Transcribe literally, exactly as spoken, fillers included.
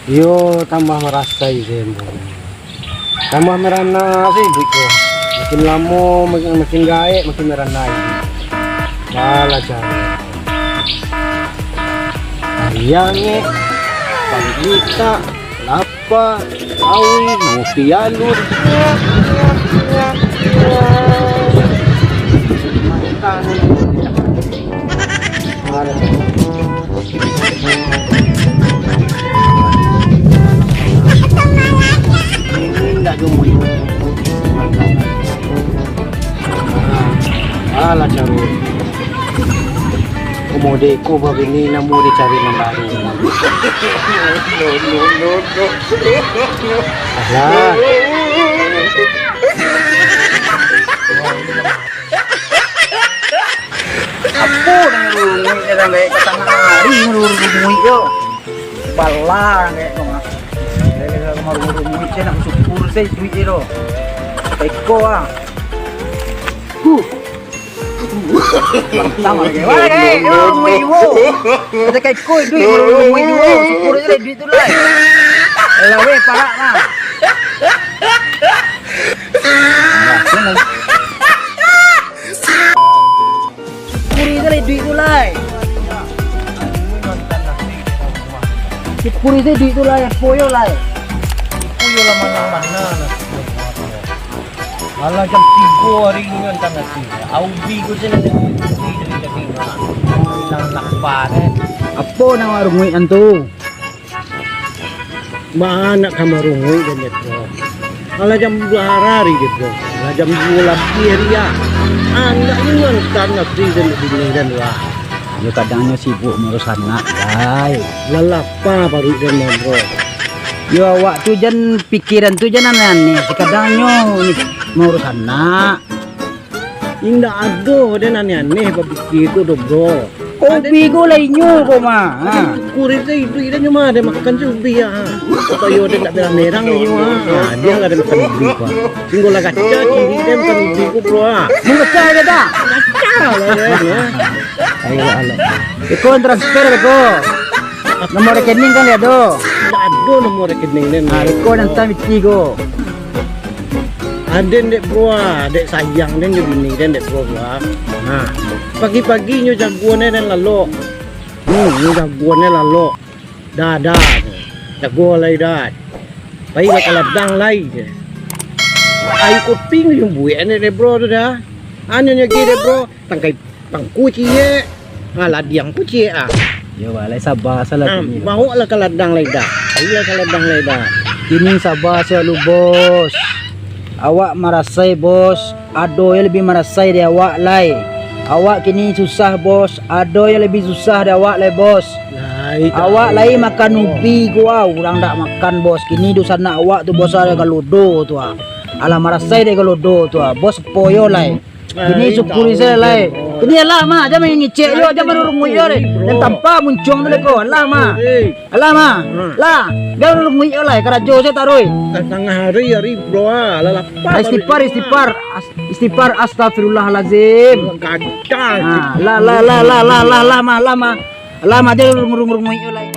Iyo tambah marasai se ambo. Tambah merana se iduik ko. Makin lamo makin, makin gaek, makin merana iduik. Alah caro. Ayam ngek, panggitak, lapa, awi, ngopi alun. Alah caro. Komo dek ko babini namo dicari nan baru. Alah. Apo nan rurunguik, urang gaek ka tangah ari rurunguik ko. Bala gaek ko mah. Gaek ka marurunguik se nak basyukur se iduik se do. Iko ah. Huh. Mantap gaek. Wah gaek, rurunguik ibo. Kata ka iko iduik marurunguik ibo. Syukur se lah iduik tu lah. Alah weh parak mah. Syukuri se lah iduik tu lai. Syukuri se iduik tu lai, apo yo lai. Apo yo lah manang-manang lah. Alah jam tigo ari ni kan tangah ti. Aubi ko se lah jadi nang lapar eh. Apo nan rurunguik an tu? Baa nak ka marunguik den dek bro. Alah jam duo hari dek bro. Alah jam duo labiah hari ah. Anak ni mantan asli den dek bini den lah. Yo kadangnyo sibuk mauruih anak, lai. Lah lapa paruik den mah bro. Yo awak tu jan pikiran tu jan aneh-aneh. Sakadangnyo mauruih anak. Indak ado den aneh-aneh bapikir tu doh bro. Kopi ko lah inyo ko mah. Ha. Kurik tu iduik den nyo mah, den makan se ubi ah. Supayo den dak berang-berang inyo ah. Ha, dia lah den makan ubi ko. Singgo lah gaca cirik den makan ubi ko bro ah. Mun gaca aja dah. Gaca lah den ah. Ayo alah. Iko transfer beko. Nomor rekening kan lihat doh. Indak ado nomor rekening den. Ha, iko nan tam iti ko. Aden dek bro ah, dek sayang den jo bini den dek bro ah. Nah, pagi-pagi nyo jaguan den lalok. Hmm, nyo jaguan den lalok. Dah, dah. Jago lai dah. Pai lah ka ladang lai je. Aia kopi nyo buek dek bro tu dah. Anu nyo gi dek bro, tangkai Pangku ciek. Ah, ladiang ku ciek ah. Yo, bah, lai saba salah. Ah, tu ni. Bawa lah ka ladang lai dah. Ayo lah ka ladang lai dah. Kini saba salu, Bos. Awak marasai, Bos. Ado yo labiah marasai dari awak lai. Awak kini susah, Bos. Ado yo labiah susah dari awak lai, Bos. Lai, awak lai makan ubi ko ah, urang dak makan, Bos. Kini dunsanak awak tu, Bos, ado galodo tu ah. Alah marasai dari galodo tu ah, Bos, poyo lai. Kini syukuri sajo lai. Kini alah mah, jan mangecek yo, jan marurunguik yo deh. Nan tampa muncuang tu deh ko. Alah mah. Alah mah. Lah, jan marurunguik yo lai, karajo sajo taruih. Tangah hari, hari bro ah, lah lapar. Istighfar, istighfar. As-, istighfar, astagfirullahalazim. Kadang. Ah, lah, lah, lah, lah, lah, lah, lah mah, lah mah. Alah mah, jan marurunguik yo lai.